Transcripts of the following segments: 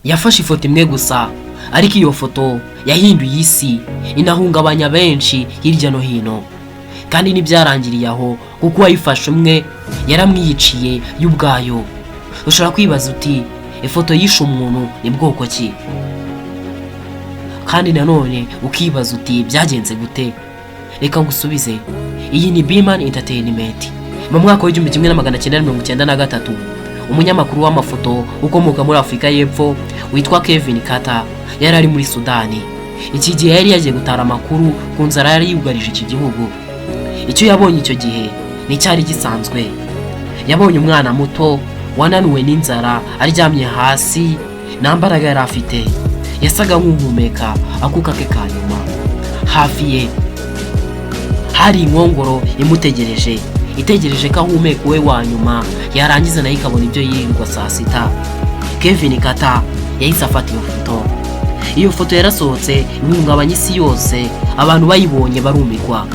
Yafashe ifoto imwe gusa, ariko iyo foto yahinduye isi, inahungabanya benshi hirya no hino. Kandi ntibyarangiriye aho, kuko uwayifashe umwe yaramwiyiciye y'ubwayo. Ushobora kwibaza uti: "Ifoto yishe umuntu ni bwoko ki?" Kandi nanone ukibaza uti: "Byagenze gute?" Reka ngusubize. Iyi ni Biman Entertainment. Mu mwaka wa 1993, umunyamakuru w'amafoto ukomoka muri Afurika y'Epfo witwa Kevin Carter yari ari muri Sudani. Iki gihe yari yagiye gutara amakuru ku nzara yari yugarije iki gihugu. Icyo yabonye icyo gihe nticyari gisanzwe. Yabonye umwana muto wananiwe n'inzara aryamye hasi, nta mbaraga yari afite, yasaga nk'uhumeka akuka ke ka nyuma. Hafi ye hari inkongoro imutegereje, itegereje ko ahumeka uwe wa nyuma, yarangiza nayo ikabona ibyo yirirwa saa sita. Kevin Carter yahise afata iyo foto. Iyo foto yarasohotse, ihungabanya isi yose. Abantu bayibonye barumirwa.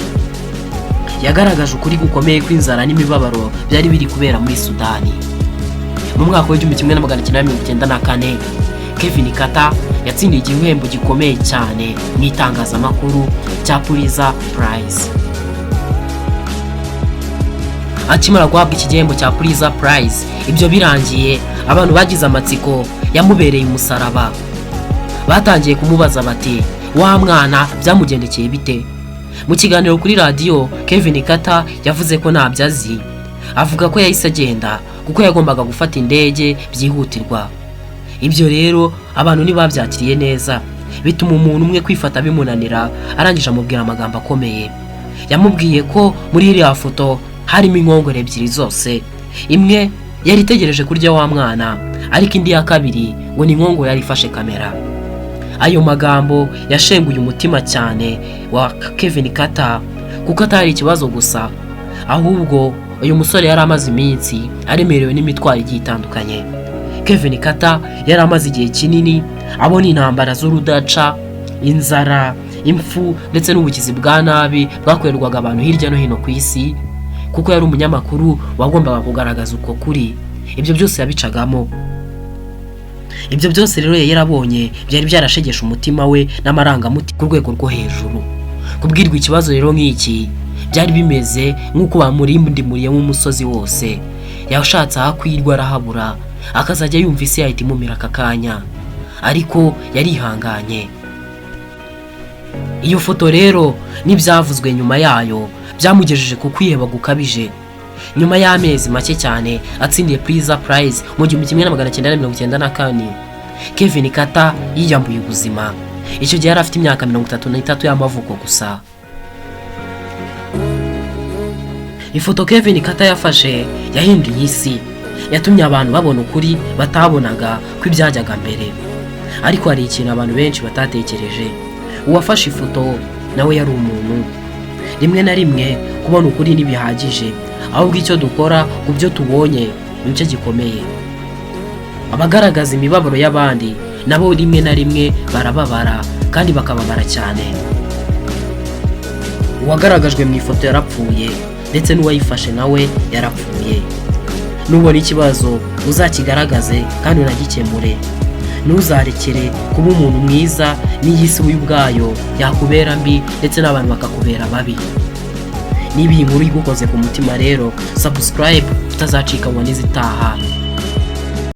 Yagaragaje ukuri gukomeye kw'inzara n'imibabaro byari biri kubera muri Sudani. Mu mwaka wa 1994, Kevin Carter yatsindiye igihembo gikomeye cyane mu itangazamakuru cya Pulitzer Prize. Akimara guhabwa iki gihembo cya Pulitzer Prize, ibyo birangiye, abantu bagize amatsiko yamubereye umusaraba. Batangiye kumubaza bati: "Wa mwana byamugendekeye bite?" Mu kiganiro kuri radiyo, Kevin Carter yavuze ko ntabyo azi. Avuga ko yahise agenda kuko yagombaga gufata indege byihutirwa. Ibyo rero abantu ntibabyakiriye neza, bituma umuntu umwe kwifata bimunanira, arangije amubwira amagambo akomeye. Yamubwiye ko muri iriya foto harimo inkongoro ebyiri zose: imwe yari itegereje kurya wa mwana, ariko indi ya kabiri ngo ni inkongoro yari ifashe kamera. Ayo magambo yashenguye umutima cyane wa Kevin Carter, kuko atari ikibazo gusa, ahubwo uyu musore yari amaze iminsi aremerewe n'imitwaro igiye itandukanye. Kevin Carter yari amaze igihe kinini abona intambara z'urudaca, inzara, impfu ndetse n'ubugizi bwa nabi bwakorerwaga abantu hirya no hino ku isi. Kuko yari umunyamakuru wagombaga kugaragaza uko kuri, ibyo byose yabicagamo. Ibyo byose rero yari yarabonye byari byarashegeshe umutima we n'amarangamutima ku rwego rwo hejuru. Kubwirwa ikibazo rero nk'iki byari bimeze nk'uko bamurindimuriyemo umusozi wose. Yashatse aho akwirwa arahabura, akazajya yumva isi yahita imumira aka kanya, ariko yarihanganye. Iyo foto rero n'ibyavuzwe nyuma yayo byamugejeje ku kwiheba gukabije. Nyuma y'amezi make cyane atsindiye Pulitzer Prize mu 1994, Kevin Carter yiyambuye ubuzima. Icyo gihe yari afite imyaka 33 y'amavuko gusa. Ifoto Kevin Carter yafashe yahinduye isi, yatumye abantu babona ukuri batabonaga ko ibyajyaga mbere. Ariko hari ikintu abantu benshi batatekereje: uwafashe ifoto nawe yari umuntu. Rimwe na rimwe kubona ukuri ntibihagije, ahubwo icyo dukora ku byo tubonye nicyo gikomeye. Abagaragaza imibabaro y'abandi nabo rimwe na rimwe barababara, kandi bakababara cyane. Uwagaragajwe mu ifoto yarapfuye, ndetse n'uwayifashe nawe yarapfuye. Nubona ikibazo, uzakigaragaze kandi unagikemure. Ntuzarekere kuba umuntu mwiza n'iyi si ubwayo yakubera mbi, ndetse n'abantu bakakubera babi. Niba iyi nkuru igukoze ku mutima rero, subscribe utazacikanywa n'izitaha.